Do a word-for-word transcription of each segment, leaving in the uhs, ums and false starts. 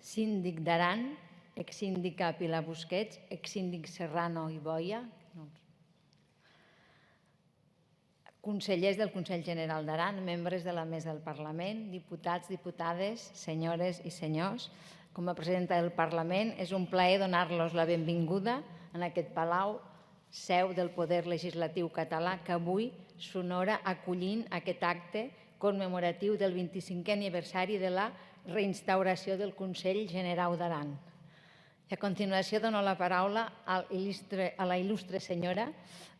Sindic d'Aran, ex-sindica Pilar Busquets, ex-sindic Serrano i Boya, conselhèrs del Conselh Generau d'Aran, membres de la Mesa del Parlament, diputats, diputades, senhores i senhors, com a presidenta del Parlament, és un plaer donar-los la benvinguda en aquest palau, seu del poder legislatiu català, que avui s'honora acollint aquest acte commemoratiu del vint-i-cinquè aniversari de la reinstauració del Conselh Generau d'Aran. I a continuació dono la paraula a l'il·lustre, a la il·lustre senyora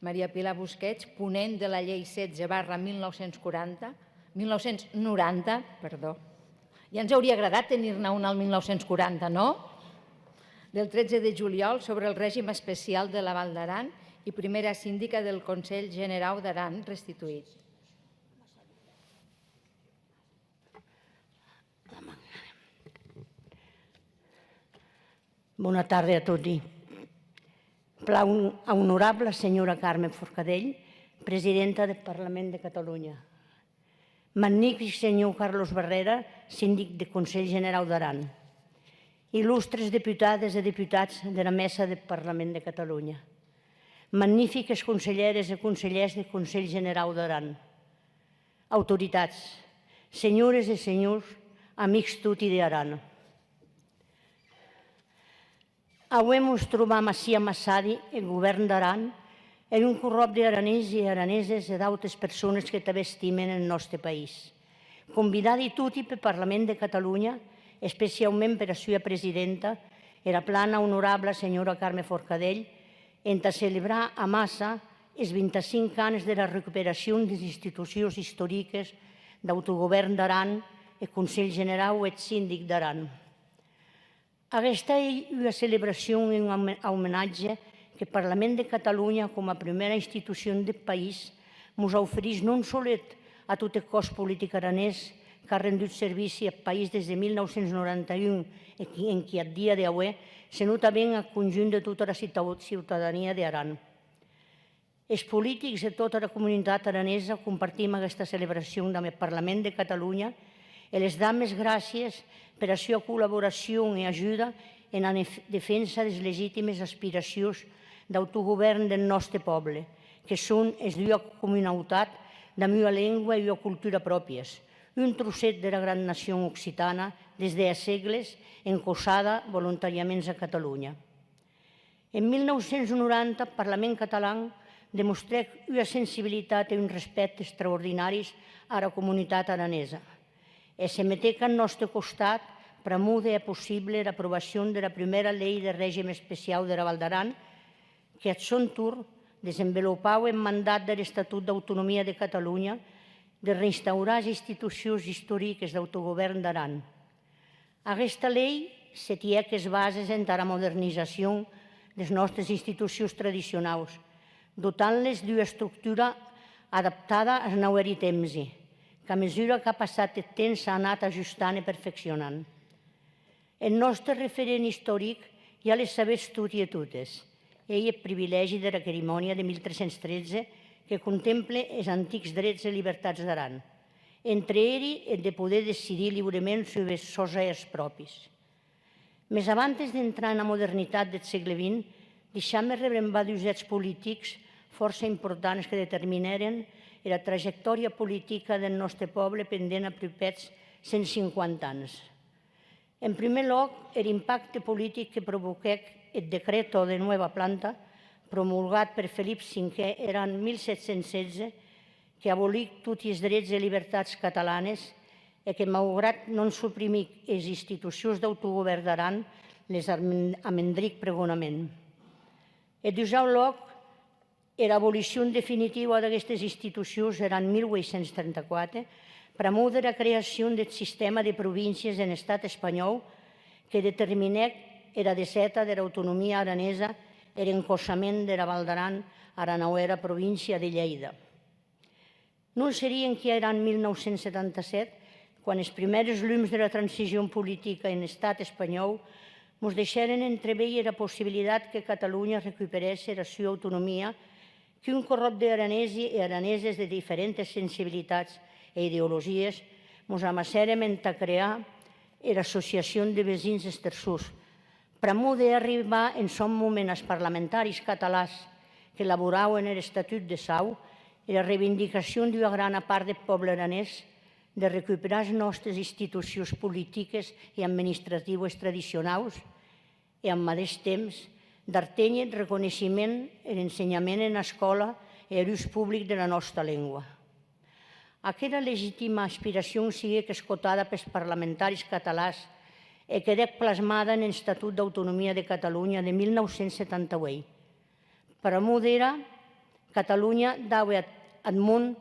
Maria Pilar Busquets, ponent de la Llei setze barra mil nou-cents quaranta, mil nou-cents noranta, perdó. Ja ens hauria agradat tenir-ne una al mil nou-cents quaranta, no? Del tretze de juliol sobre el règim especial de la Val d'Aran i primera síndica del Conselh Generau d'Aran restituït. Bona tarde a toti. Plan honorabla senhora Carme Forcadell, presidenta deth Parlament de Catalonha. Magnific senhor Carlos Barrera, sindic deth Conselh Generau d'Aran. Illustres deputades e deputats dera Mesa deth Parlament de Catalonha. Magnifiques conselhères e conselhèrs deth Conselh Generau d'Aran. Autoritats, senhores e senhors, amics toti d'Aran. Aué mos trobam ací amassadi eth Govèrn d'Aran e un corròp d'aranesi e araneses e d'autes persones que tanben estimen eth nòste país. Convidadi toti peth Parlament de Catalonha, especiaument pera sua presidenta, era plan honorabla senhora Carme Forcadell, entà celebrar amassa es vint-e-cinc ans dera recuperacion des institucions istoriques d'autogovèrn d'Aran, eth Conselh Generau e eth Sindic d'Aran. Aguesta ei ua celebracion e un aume-, aumenatge qu'eth Parlament de Catalonha, coma prumèra institucion deth país, mos auferís non solet a tot eth còs politic aranés qu'a rendut servici ath país des de mil nau cents noranta un e qui, enquia ath dia de aué, senon tanben ath conjunt de tota era ciutau-, ciutadania d'Aran. Es politics e tota era comunitat aranesa compartim aguesta celebracion damb eth Parlament de Catalonha e les dam es gràcies pera sua collaboracion e ajuda ena nef-, defensa des legitimes aspiracions d'autogovèrn deth nòste pòble, que son es d'ua comunautat damb ua lengua e ua cultura pròpies, un trocet dera gran nacion occitana des de hè segles encossada volontàriaments a Catalonha. En mil nau cents noranta, eth Parlament catalan demostrèc ua sensibilitat e un respècte extraordinaris ara comunitat aranesa e se metec ath nòste costat pr'amor de hèr possible era aprobacion dera prumèra lei de regim especiau dera Val d'Aran, que ath sòn torn desenvolopaue eth mandat der Estatut d'Autonomia de Catalonha de reinstaurar es institucions istoriques d'autogovèrn d'Aran. Aguesta lei setièc es bases entara modernizacion des nòstes institucions tradicionaus, dotant-les d'ua estructura adaptada as nauèri tempsi, qu'a mesura qu'a passat eth temps s'a anat ajustant e perfeccionant. Eth nòste referent istoric ja le sabetz toti e totes, ei eth privilègi dera cerimònia de mil tres cents tretze que contemple es antics drets e libertats d'Aran, entre eri eth de poder decidir liurement suus sòns ahèrs pròpis. Mès abantes d'entrar ena modernitat deth sègle vint, deishatz-me rebrembar dus hèts politics fòrça importants que determinèren era trajectòria politica deth nòste pòble pendent apropèths cent cinquanta ans. En prumèr lòc, er impacte politic que provoquèc eth Decreto de Nueva Planta, promulgat per Felip cinquè er an mil sèt cents setze, que abolic toti es drets e libertats catalanes e que, maugrat non suprimic es institucions d'autogovèrn d'Aran, les amen-, amendric pregonament. En dusau lòc, era abolicion definitiua d'aguestes institucions er an mil ueit cents trenta-quate, pr'amor dera creacion deth sistèma de províncies en Estat espanhòu, que determinèc era deshèta dera autonomia aranesa e er encossament dera Val d'Aran ara nauèra província de Lhèida. Non serie enquia er an mil nau cents setanta-sèt, quan es prumères lums dera transicion politica en Estat espanhòu mos deishèren entreveir era possibilitat que Catalonha recuperèsse era sua autonomia, qu'un corròp d'aranesi e araneses de diferentes sensibilitats e ideologies mos amassèrem entà crear era Associacion de Vesins Estersons, pr'amor de arribar en sòn moment as parlamentaris catalans qu'elaborauen er Estatut de Sau era reivindicacion d'ua grana part deth pòble aranés de recuperar es nòstes institucions politiques e administratiues tradicionaus e, ath madeish temps, d'arténher eth reconeishement er ensenhament ena escòla e er us public dera nòsta lengua. Aquera legitima aspiracion siguec escotada pes parlamentaris catalans e quedèc plasmada en Estatut d'Autonomia de Catalonha de mil nau cents setanta ueit. Pr'amor d'era, Catalonha daue ath, ath mon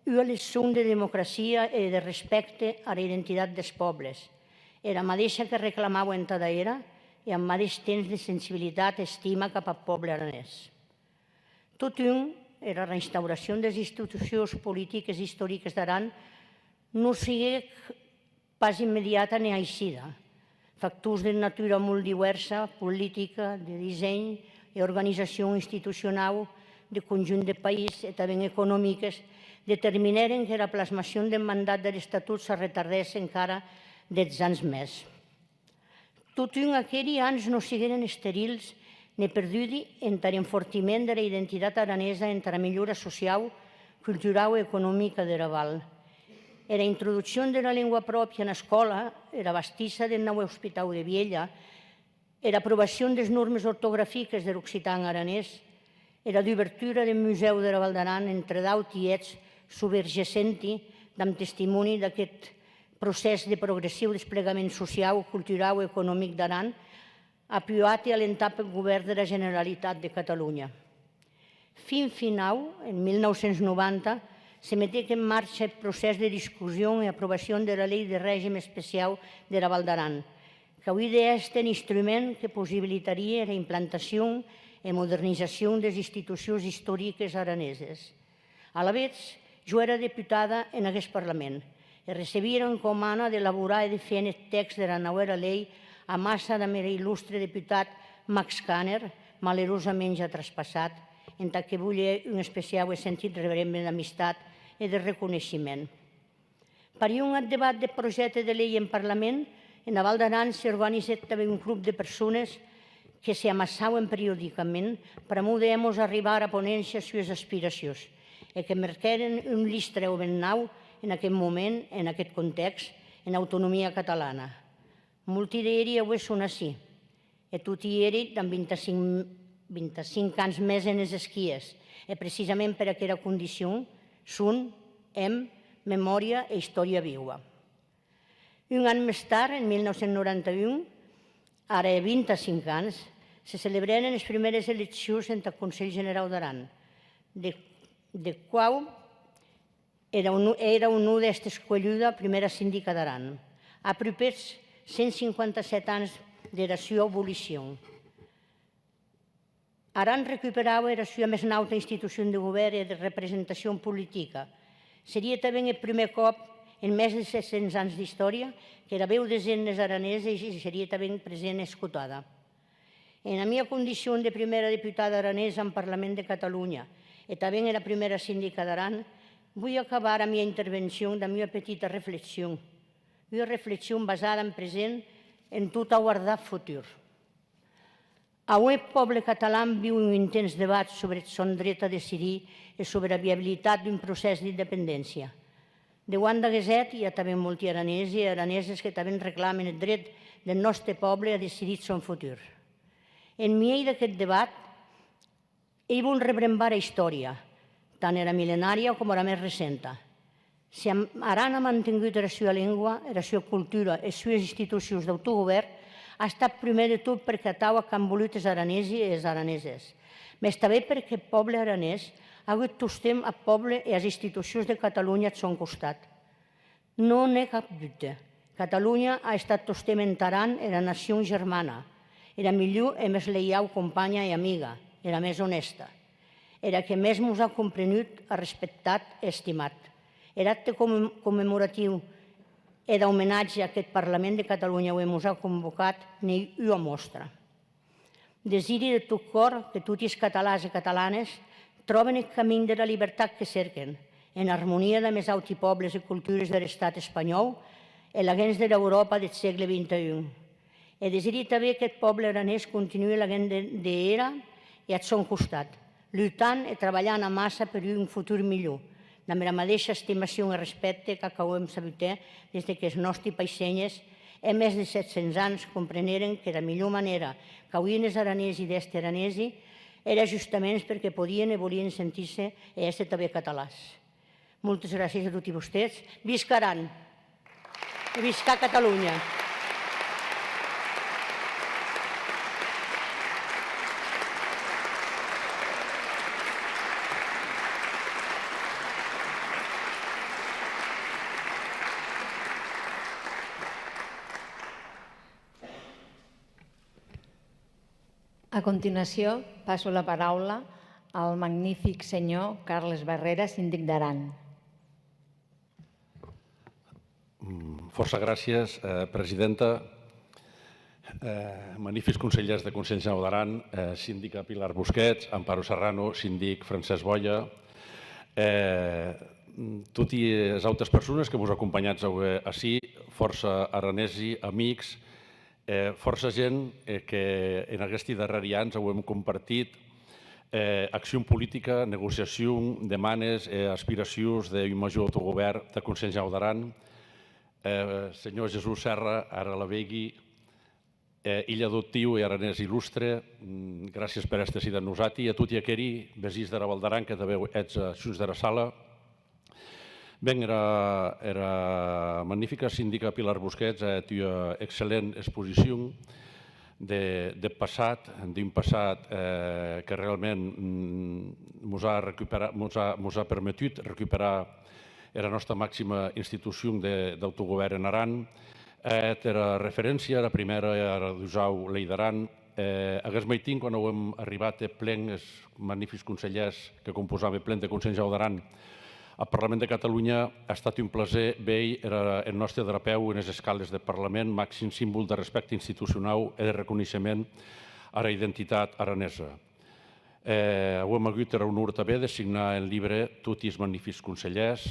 ua leçon de democracia e de respècte ara identitat des pòbles, era madeisha que reclamaue entada era e, ath madeish temps, de sensibilitat e estima cap ath pòble aranés. Totun, era reinstauracion des institucions politiques e istoriques d'Aran non siguec pas immediata ne aisida. Factors de natura molt diuèrsa, politica, de dissenh e organizacion institucionau, de conjunt de país e tanben economiques, determinèren qu'era plasmacion deth mandat der Estatut s'arretardèsse encara dètz ans mès. Totun, aqueri ans non sigueren esterils ne perdudi entar enfortiment dera identitat aranesa, entara milhora sociau, culturau e economica dera Val. Era introduccion dera lengua pròpia ena escòla, era bastissa deth nau Ospitau de Vielha, era aprobacion des normes ortografiques der occitan aranés, era dubertura deth Musèu dera Val d'Aran, entre d'auti hèts, sobergessenti damb testimòni d'aqueth procès de progressiu desplegament sociau, culturau e economic d'Aran, apuat e alentat peth Govèrn dera Generalitat de Catalonha. Fin finau, en mil nau cents novanta, se metec en marcha eth procès de discussion e aprobacion dera Lei de Regim Especiau dera Val d'Aran, qu'auie d'èster un instrument que possibilitarie era implantacion e modernizacion des institucions istoriques araneses. Alavetz, jo èra deputada en aguest Parlament e recebí era encomana d'elaborar e de hèr eth tèxt dera nauèra lei amassa damb er illustre deputat Max Caner, malerosament ja traspassat, entà que bulhe un especiau e sentit rebrembe d'amistat e de reconeishement. Parion ath debat deth projècte de lei en Parlament, ena Val d'Aran se organizèc tanben un club de persones que se amassauen periodicament pr'amor de hèr-mos arribar ara ponéncia sues aspiracions e que merquèren un lustre auem nau en aqueth moment, en aqueth contèxt, ena autonomia catalana. Molti d'eri aué son ací, e toti eri damb vint-e-cinc, vint-e-cinc ans mès enes esquies, e precisament per aquera condicion son, èm, memòria e istòria viua. Un an mès tard, en mil nau cents noranta un, ara hè vint-e-cinc ans, se celebrèren es prumères eleccions entath Conselh Generau d'Aran, de, de quau Era ono-, era onor d'èster escuelhuda prumèra sindica d'Aran, apropèrs cent cinquanta-sèt ans dera sua abolicion. Aran recuperaue era sua mès nauta institucion de govèrn e de representacion politica. Serie tanben eth prumèr còp en mès de sèt cents ans d'istòria qu'era veu des hemnes araneses i serie tanben present e escotada. Ena mia condicion de prumèra deputada aranesa en Parlament de Catalonha e tanben era prumèra sindica d'Aran, voi acabar era mia intervencion damb ua petita reflexion, ua reflexion basada en present en tot auardar futur. Aué eth pòble catalan viu un intens debat sobre eth sòn dret a decidir e sobre era viabilitat d'un procès d'independéncia. Deuant d'aguest hèt, i a tanben molti aranesi e araneses que tanben reclamen eth dret deth nòste pòble a decidir eth sòn futur. En miei d'aqueth debat, ei bon rebrembar era istòria, tant era millenària coma era mès recenta. Se Am-, Aran a mantengut era sua lengua, era sua cultura e es sues institucions d'autogovèrn, a estat prumèr de tot perque atau ac an volut es aranesi e es araneses, mès tanben perque eth pòble aranés a agut tostemp ath pòble e as institucions de Catalonha ath sòn costat. Non è cap dubte. Catalonha a estat tostemp entà Aran era nacion germana, era milhor e mès leiau companha e amiga, era mès onèsta, era que mès mos a comprenut, arrespectat e estimat. Er acte commem-, commemoratiu e d'aumenatge qu'eth Parlament de Catalonha aué mos a convocat n'ei ua mòstra. Desiri de tot còr que toti es catalans e catalanes tròben eth camin dera libertat que cèrquen, en armonia damb es auti pòbles e cultures der Estat espanhòu e laguens dera Euròpa deth sègle vint e un. E desiri tanben qu'eth pòble aranés continue laguent de, de era e ath sòn costat, lutant e trabalhant amassa per un futur milhor, damb era madeisha estimacion e respècte qu'ac auem sabut hèr des de qu'es nòsti paissenhers, hè mès de sèt cents ans, compreneren qu'era milhor manèra qu'auien es aranesi d'èster aranesi ère justaments perque podien e volien sentir-se e èster tanben catalans. Moltes gràcies a toti vostés. Visca Aran! E visca Catalonha! A continuacion, passo la paraula al magnific senhor Carles Barrera, síndic d'Aran. Mm, fòrça gràcies, eh, presidenta. Eh, magnifics conselhèrs de Conselh Generau d'Aran, eh, síndica Pilar Busquets, Amparo Serrano, síndic Francesc Boya, eh, toti es autes persones que mos acompanhatz aué ací, fòrça aranesi, amics, eh, fòrça gent, eh, que en aguesti darrèri ans auem compartit, eh, accion politica, negociacion, demanes e aspiracions d'un major autogovèrn de Conselh Generau d'Aran. Eh, senhor Jesús Serra, ara la veigui, eh, hilh adoptiu e aranés illustre, mm, gràcies per èster ací damb nosati, e a toti aqueri vesins dera Val d'Aran que tanben ètz, eh, aciu dera sala. Ben, era, era magnifica sindica Pilar Busquets a hèt ua excellent exposicion de, deth passat, d'un passat, eh, que realment, mm, mos a recupera-, mos a, mos a permetut recuperar era nòsta maxima institucion de, d'autogovèrn en Aran. A hèt era referéncia, era prumèra e era dusau Lei d'Aran, Eh, aguest maitin, quan auem arribat eth plen, es magnifics conselhèrs que composam eth plen de Conselh Generau d'Aran ath Parlament de Catalonha, a estat un plaser veir era, eth nòste drapèu enes escales deth Parlament, maxim símbol de respècte institucionau e de reconeishement ara identitat aranesa. Eh, auem agut era onor tanben de signar en libre toti es magnifics conselhèrs,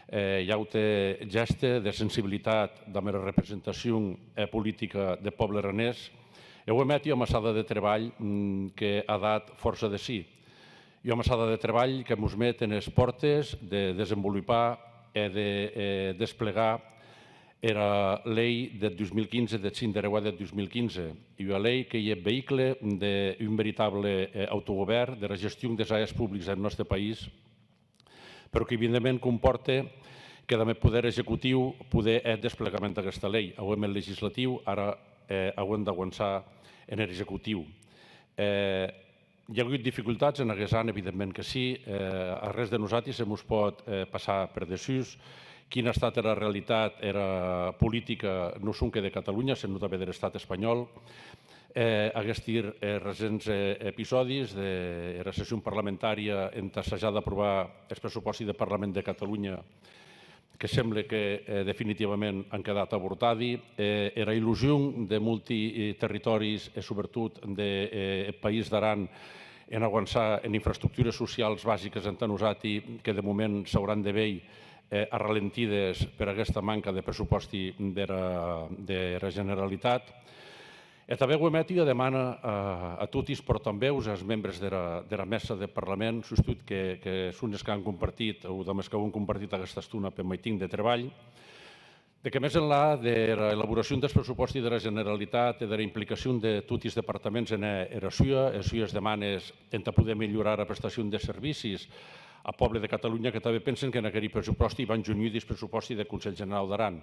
eh, un aute gèste de sensibilitat damb era representacion e politica deth pòble aranés, e auem hèt ua amassada de trebalh, mm, que a dat fòrça de si. Ua amassada de trebalh que mos met enes pòrtes de desenvolupar e de, eh, desplegar era lei deth dus mil quinze, deth cinc de reuèr deth dus mil quinze, ua lei qu'ei eth veïcle d'un veritable, eh, autogovèrn, dera gestion des ahèrs publics deth nòste país, però qu'evidentment compòrte que damb eth poder executiu poder hèr eth desplegament d'aguesta lei. Auem eth legislatiu, ara, eh, auem d'avançar en er executiu. Eh, i a agut dificultats en aguest an, evidentment que sí. Eh, arrés de nosati se mos pòt, eh, passar per dessús. Quina a estat era realitat, era politica, non sonque de Catalonha, senon tanben der Estat espanhòl. Eh, aguesti, eh, recents, eh, episòdis de era session parlamentària entà assajar d'aprovar es pressupòsti deth Parlament de Catalonha, que semble que, eh, definitivament an quedat abortadi, eh, era illusion de molti, eh, territòris e, sobretot, de, eh, eth País d'Aran en auançar en infraestructures socials basiques entà nosati, que de moment s'auràn de veir, eh, arralentides per aguesta manca de pressupòsti dera, dera Generalitat. E tanben auem hèt ua demana a, a toti es pòrtaveus e as membres dera, dera mèssa deth Parlament, sustot que, que son es qu'an compartit, o damb es qu'auem compartit aguesta estona peth maitin de trebalh, de que mès enlà dera elaboracion des pressupòsti dera Generalitat e dera implicacion de toti es departaments en hèr era sua, es sues demanes entà poder melhorar era prestacion de servicis ath pòble de Catalonha, que tanben pensen qu'en aqueri pressupòsti van junhudi es pressupòsti deth Conselh Generau d'Aran.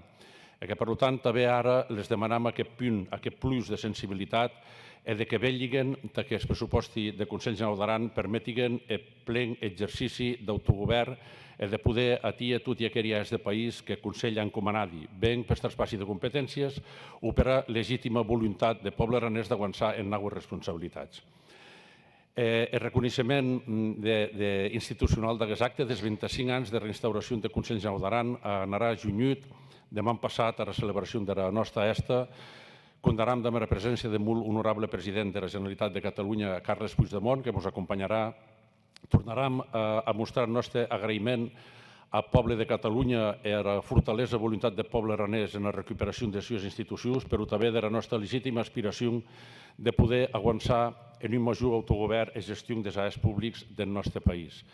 E que, per lo tant, tanben ara les demanam aqueth punt, aqueth plus de sensibilitat, e de que velhiguen tà qu'es pressupòsti de Conselh Generau d'Aran permetiguen eth plen exercici d'autogovèrn e de poder atier toti aqueri ahèrs de país qu'eth Conselh a encomanadi, ben per traspassir de competéncies o pera legitima voluntat deth pòble aranés d'avançar en naues responsabilitats. Eh, eth reconeishement, mm, de, de, institucional d'aguest acte des vint-e-cinc ans dera instauracion deth Conselh Generau d'Aran anarà junhut deman passat ara celebracion dera nòsta hèsta. Compdaram damb era preséncia deth molt onorable president dera Generalitat de Catalonha, Carles Puigdemont, que mos acompanharà. Tornaram, eh, a mostrar eth nòste agraïment ath pòble de Catalonha e ara fortalesa e voluntat deth pòble aranés ena recuperacion des sues institucions, però tanben dera nòsta legitima aspiracion de poder auançar en un major autogovèrn e gestion des ahèrs publics deth nòste país.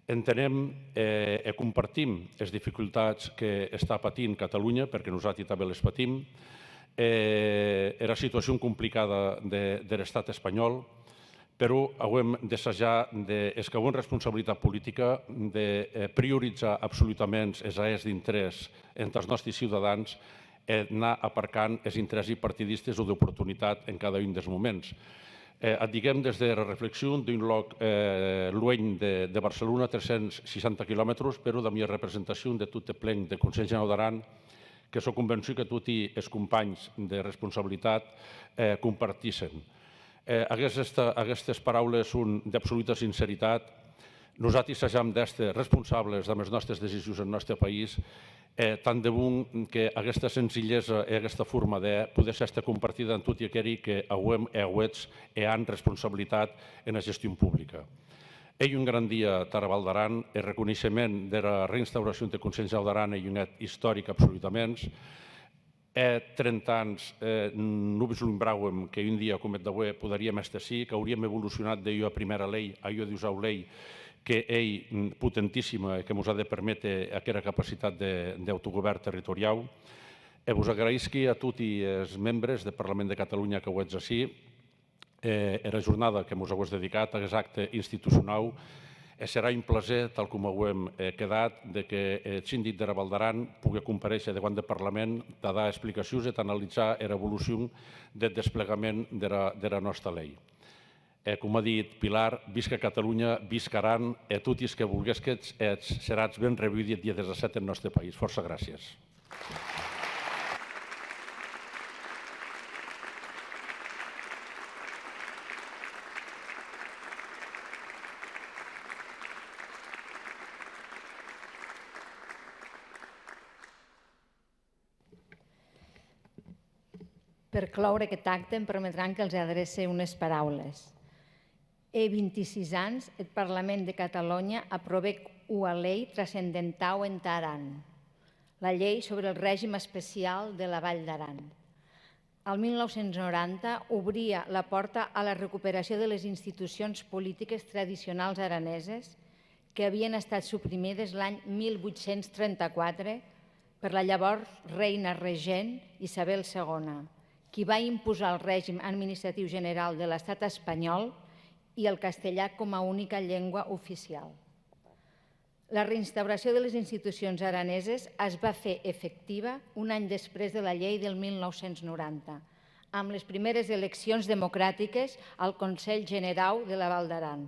Entenem, eh, e compartim es dificultats que està patint Catalonha, perque nosati tanben les patim, eh, era situacion complicada de, der Estat espanhòl, però auem de sajar de, es qu'auem responsabilitat politica, de, eh, priorizar absolutaments es ahèrs d'interès entàs nòsti ciutadans e anar aparcant es interèssi partidistes o d'oportunitat en cada un des moments. Eh, ac diguem des dera reflexion d'un lòc, eh, luenh de, de Barcelona, tres cents seishanta quilomètres, però damb ua representacion de tot eth plen de Conselh Generau d'Aran, que sò convençut que toti es companhs de responsabilitat, eh, compartissen. Eh, aguestes, aguestes paraules son d'absoluta sinceritat. Nosati sajam d'èster responsables damb es nòstes decisions en nòste país, e tant de bon que aguesta senzilhesa e aguesta forma de hèr podesse èster compartida en toti aqueri que auem e auetz e an responsabilitat ena gestion publica. Ei un gran dia tara Val d'Aran, eth reconeishement dera reinstauracion deth Conselh Generau d'Aran ei un hèt istoric absolutaments. Hè trenta ans, eh, non vislumbràuem que un dia com eth d'aué poderíem èster ací, qu'auríem evolucionat de ua prumèra lei a ua dusau lei, que ei, mm, potentissima e que mos a de perméter aquera capacitat de, d'autogovèrn territoriau. E vos agraïsqui a toti es membres deth Parlament de Catalonha qu'auetz ací, eh, era jornada que mos auetz dedicat, aguest acte institucionau, e serà un plaser, tal com auem, eh, quedat, de que eth sindic dera Val d'Aran pogue comparéisher deuant deth Parlament tà dar explicacions e tà analizar era evolucion deth desplegament dera, dera nòsta lei. E, coma a dit Pilar, visca Catalonha, visca Aran, e toti es que volguesquetz, eths seratz ben rebudi eth dia dètz-e-sèt en nòste país. Fòrça gràcies. Per clòure aquest acte, em permetran que els adrece unes paraules. Hè vint-e-sis ans, eth Parlament de Catalonha aprovèc ua lei transcendentau entà Aran, la Llei sobre el règim especial de la Vall d'Aran. Al mil nou cents noranta obria la pòrta a la recuperació de les institucions polítiques tradicionals araneses que havien estat suprimides l'any mil vuit-cents trenta-quatre per la llavors reina regent Isabel segona, qui va imposar el règim administratiu general de l'estat espanyol i el castellà com a única llengua oficial. La reinstauració de les institucions araneses es va fer efectiva un any després de la llei del mil nou-cents noranta, amb les primeres eleccions democràtiques al Conselh Generau de la Val d'Aran,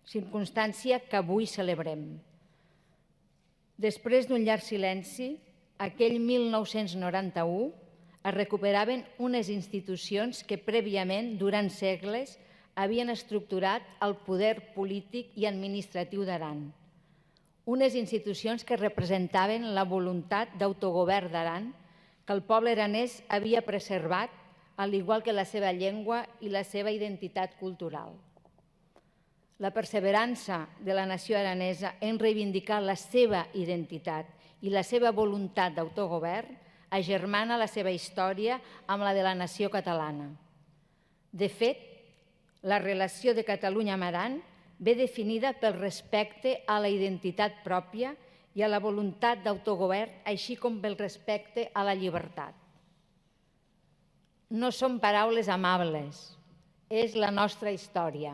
circumstància qu'avui celebrem. Després d'un llarg silenci, aquell mil nou-cents noranta-u es recuperaven unes institucions que prèviament, durant segles, havien estructurat el poder polític i administratiu d'Aran. Unes institucions que representaven la voluntat d'autogovern d'Aran que el poble aranès havia preservat, al igual que la seva llengua i la seva identitat cultural. La perseverança de la nació aranesa en reivindicar la seva identitat i la seva voluntat d'autogovern agermana la seva història amb la de la nació catalana. De fet, la relació de Catalunya amb Aran ve definida pel respecte a la identitat pròpia i a la voluntat d'autogovern, així com pel respecte a la llibertat. No són paraules amables, és la nostra història.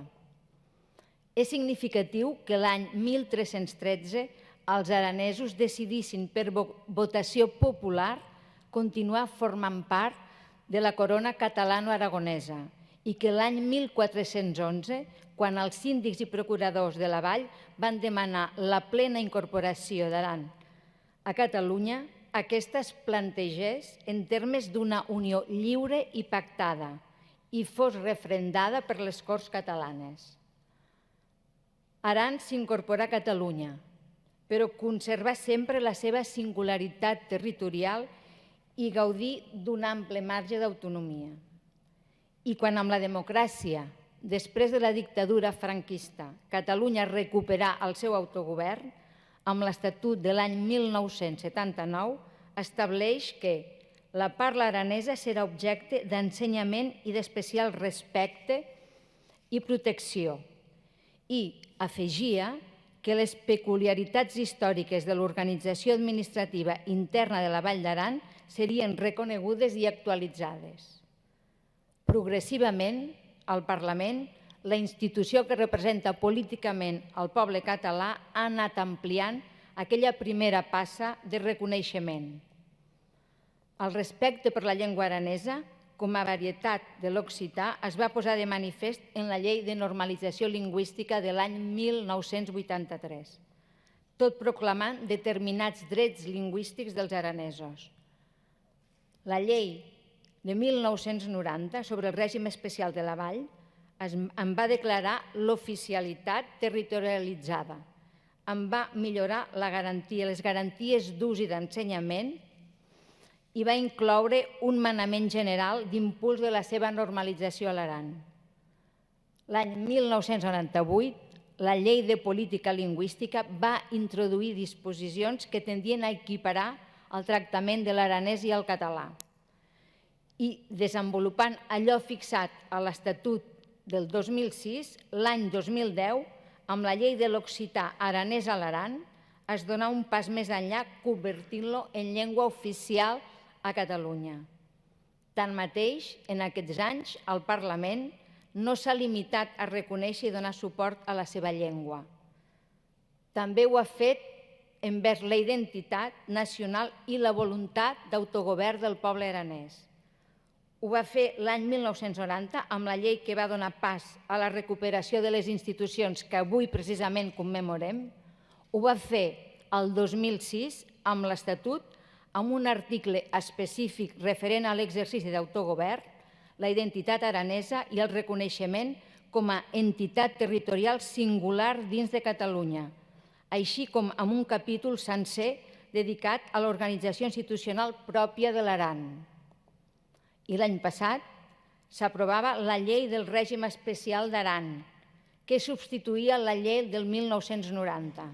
És significatiu que l'any mil tres-cents tretze els aranesos decidissin per vo-, votació popular continuar formant part de la corona catalanoaragonesa i que l'any mil quatre-cents onze, quan els síndics i procuradors de la vall van demanar la plena incorporació d'Aran a Catalunya, aquesta es plantegés en termes d'una unió lliure i pactada i fos refrendada per les Corts catalanes. Aran s'incorporà a Catalunya, però conservà sempre la seva singularitat territorial i gaudí d'un ample marge d'autonomia. I quan amb la democràcia, després de la dictadura franquista, Catalunya recuperà el seu autogovern, amb l'Estatut de l'any mil nou-cents setanta-nou, estableix que la parla aranesa serà objecte d'ensenyament i d'especial respecte i protecció, i afegia que les peculiaritats històriques de l'organització administrativa interna de la Vall d'Aran serien reconegudes i actualitzades. Progressivament, al Parlament, la institució que representa políticament el poble català ha anat ampliant aquella primera passa de reconeixement. El respecte per la llengua aranesa, com a varietat de l'occità, es va posar de manifest en la Llei de Normalització Lingüística de l'any mil nou-cents vuitanta-tres, tot proclamant determinats drets lingüístics dels aranesos. La Llei de mil nou-cents noranta sobre el règim especial de la Vall es, en va declarar l'oficialitat territorialitzada, en va millorar la garantia, les garanties d'ús i d'ensenyament, i va incloure un manament general d'impuls de la seva normalització a l'Aran. L'any mil nou-cents noranta-vuit, la Llei de Política Lingüística va introduir disposicions que tendien a equiparar el tractament de l'aranès i el català. I, desenvolupant allò fixat a l'Estatut del dos mil sis, l'any dos mil deu, amb la Llei de l'Occità Aranès a l'Aran, es donà un pas més enllà, convertint-lo en llengua oficial a Catalunya. Tanmateix, en aquests anys, el Parlament no s'ha limitat a reconèixer i donar suport a la seva llengua. També ho ha fet envers la identitat nacional i la voluntat d'autogovern del poble aranès. Ho va fer l'any mil nou-cents noranta amb la llei que va donar pas a la recuperació de les institucions que avui precisament commemorem. Ho va fer el dos mil sis amb l'Estatut, amb un article específic referent a l'exercici d'autogovern, la identitat aranesa i el reconeixement com a entitat territorial singular dins de Catalunya, així com amb un capítol sencer dedicat a l'organització institucional pròpia de l'Aran. I l'any passat s'aprovava la Llei del Règim Especial d'Aran, que substituïa la Llei del mil nou-cents noranta.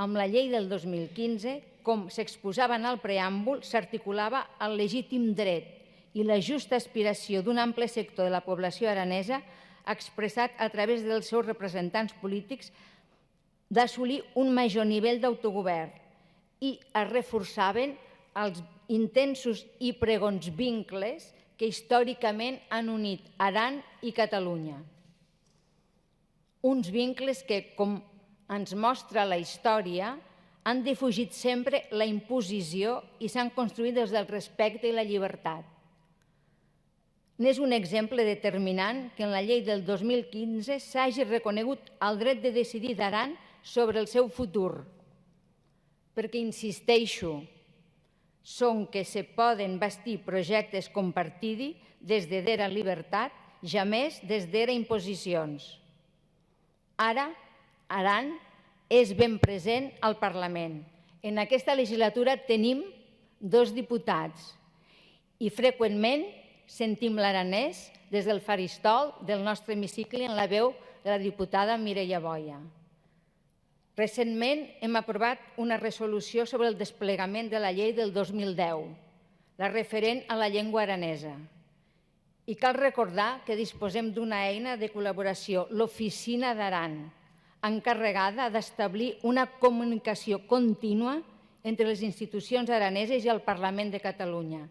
Amb la Llei del dos mil quinze, com s'exposava en el preàmbul, s'articulava el legítim dret i la justa aspiració d'un ample sector de la població aranesa expressat a través dels seus representants polítics d'assolir un major nivell d'autogovern i es reforçaven els intensos i pregons vincles que històricament han unit Aran i Catalunya. Uns vincles que, com ens mostra la història, han defugit sempre la imposició i s'han construït des del respecte i la llibertat. N'és un exemple determinant que en la llei del dos mil quinze s'hagi reconegut el dret de decidir d'Aran sobre el seu futur, perquè, insisteixo, sonque se pòden bastir projèctes compartidi des de dera libertat, jamès des dera imposicions. Ara, Aran és ben present al Parlament. En aquesta legislatura tenim dos diputats i freqüentment sentim l'aranès des del faristol del nostre hemicicle en la veu de la diputada Mireia Boya. Recentment hem aprovat una resolució sobre el desplegament de la llei del dos mil deu, la referent a la llengua aranesa. I cal recordar que disposem d'una eina de col·laboració, l'Oficina d'Aran, encarregada d'establir una comunicació contínua entre les institucions araneses i el Parlament de Catalunya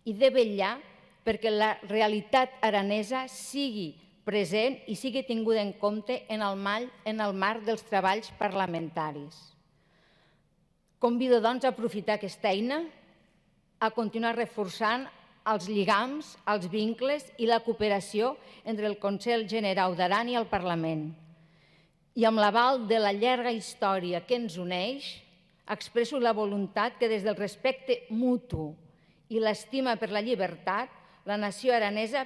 i de vetllar perquè la realitat aranesa sigui present i sigui tinguda en compte en el mal-, en el marc dels treballs parlamentaris. Convido, doncs, a aprofitar aquesta eina, a continuar reforçant els lligams, els vincles i la cooperació entre el Conselh Generau d'Aran i el Parlament. I amb l'aval de la llarga història que ens uneix, expresso la voluntat que des del respecte mutu i l'estima per la llibertat, la nació aranesa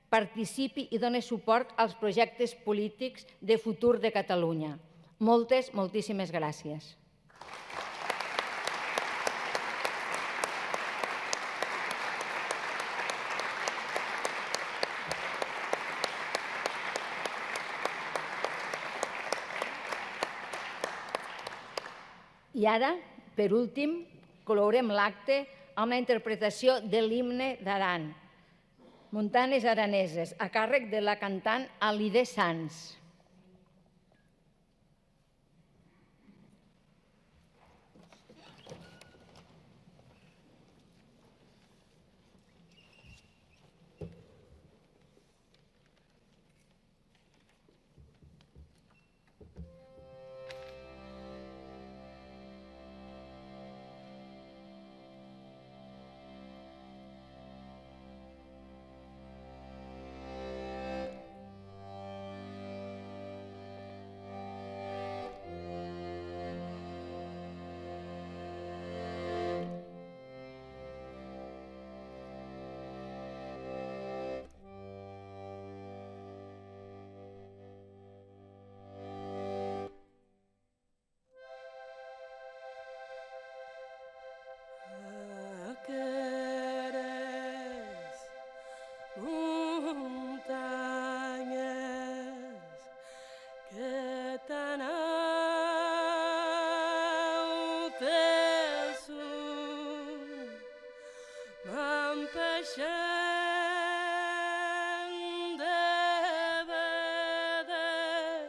participi i done suport als projectes polítics de futur de Catalunya. Moltes, moltíssimes gràcies. I ara, per ultim, clourem l'acte amb la interpretació de l'himne d'Aran, Montanes araneses, a càrrec de la cantant Alidé Sans. Aqueres montanhas que tan autes son, m'empèishan de véder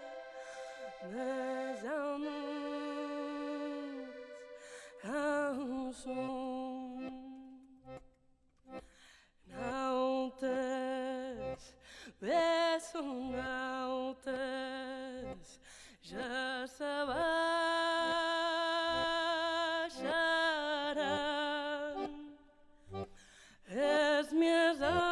mes amors en son. Nautes, besson nautes, ja s'abaisharàn es mias amoretes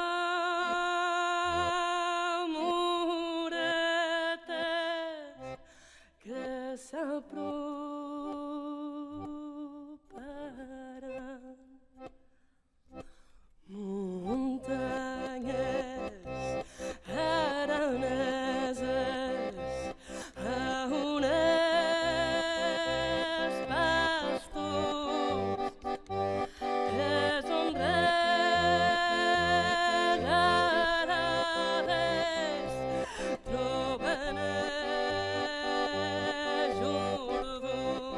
que s'aproparàn. Montanhas araneses, a on es pas tot, es on regarades, troben es jordons.